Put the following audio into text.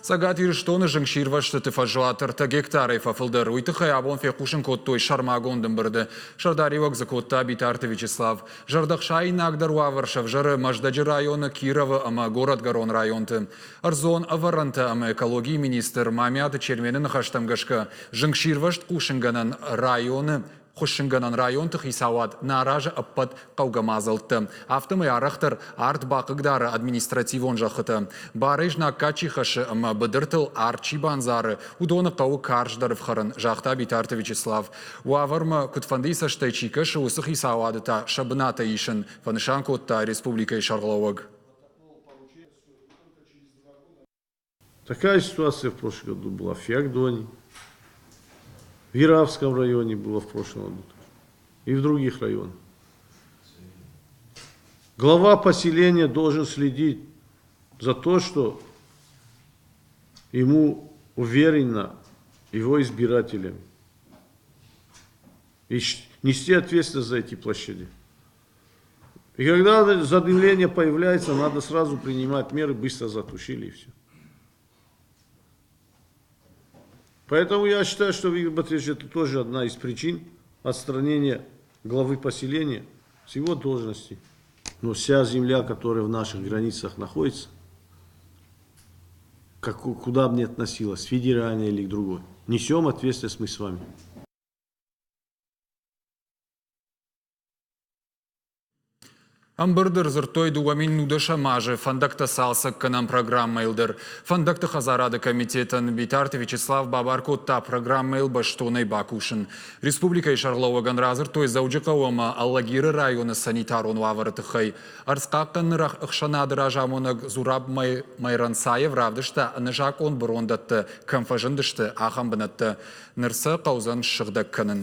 Цӕгат Ирыстоны зынгсирвӕзтыты фӕзуат ӕртӕ гектарӕй фӕфылдӕр. Уый тыххӕй абон фехъусын кодтой сӕрмагонд ӕмбырды. Сӕрдариуӕг дзы кодта Битарты Вячеслав. Зӕрдӕхсаинагдӕр уавӕр сӕвзӕры Мӕздӕджы районы, Кировы ӕмӕ Горӕтгӕрон районты. Ӕрдзон ӕвӕрӕнтӕ ӕмӕ экологийы министр Мамиаты Чермены ныхӕстӕм гӕсгӕ, зынгсирвӕзт хъусынгӕнӕн районы Хуыссынгӕнӕн районты хицауад нӕ аразы ӕппӕт хъӕугӕ мадзӕлттӕ. Афтӕмӕй арӕхдӕр арт бахъыгдары административон зӕххытӕ. Барӕй знаггад чи хӕссы ӕмӕ быдыртыл арт чи бандзары, уыдоны хъӕуы карздӕр ӕфхӕрын, загъта Битарты Вячеслав. Уавӕрмӕ куыдфӕндыйы цӕстӕй чи кӕсы, уыцы хицауады та сӕ бынатӕй исын, фӕнысан кодта республикӕйы сӕргълӕууӕг. Такая ситуация в прошлом году была в Феогдоне, в Яравском районе было в прошлом году и в других районах. Глава поселения должен следить за то, что ему уверенно его избирателями. И нести ответственность за эти площади. И когда задымление появляется, надо сразу принимать меры, быстро затушили и все. Поэтому я считаю, что, Виктор Батревич, это тоже одна из причин отстранения главы поселения с его должности. Но вся земля, которая в наших границах находится, как, куда бы ни относилась, федеральная или к другой, несем ответственность мы с вами. Ӕмбырды ӕрдзырдтой 2019 азы фӕндӕгтӕ цалцӕггӕнӕн программӕйыл дӕр. Фӕндӕгты хӕдзарады комитетӕн Битарты Вячеслав бабар кодта программӕйыл бӕстонӕй бакусын. Республикӕйы сӕргълӕууӕгӕн радзырдтой Дзӕуджыхъӕу ӕмӕ Алагиры районы санитарон уавӕры тыххӕй. Ӕрдзхъахъхъӕныны ӕхсӕнады разамонӕг Зураб Майрансаев равдыста ӕнӕзакъон бырондӕттӕ кӕм фӕзындысты, ахӕм бынӕттӕ. Ныр сӕ хъӕудзӕн ссыгъдӕг кӕнын.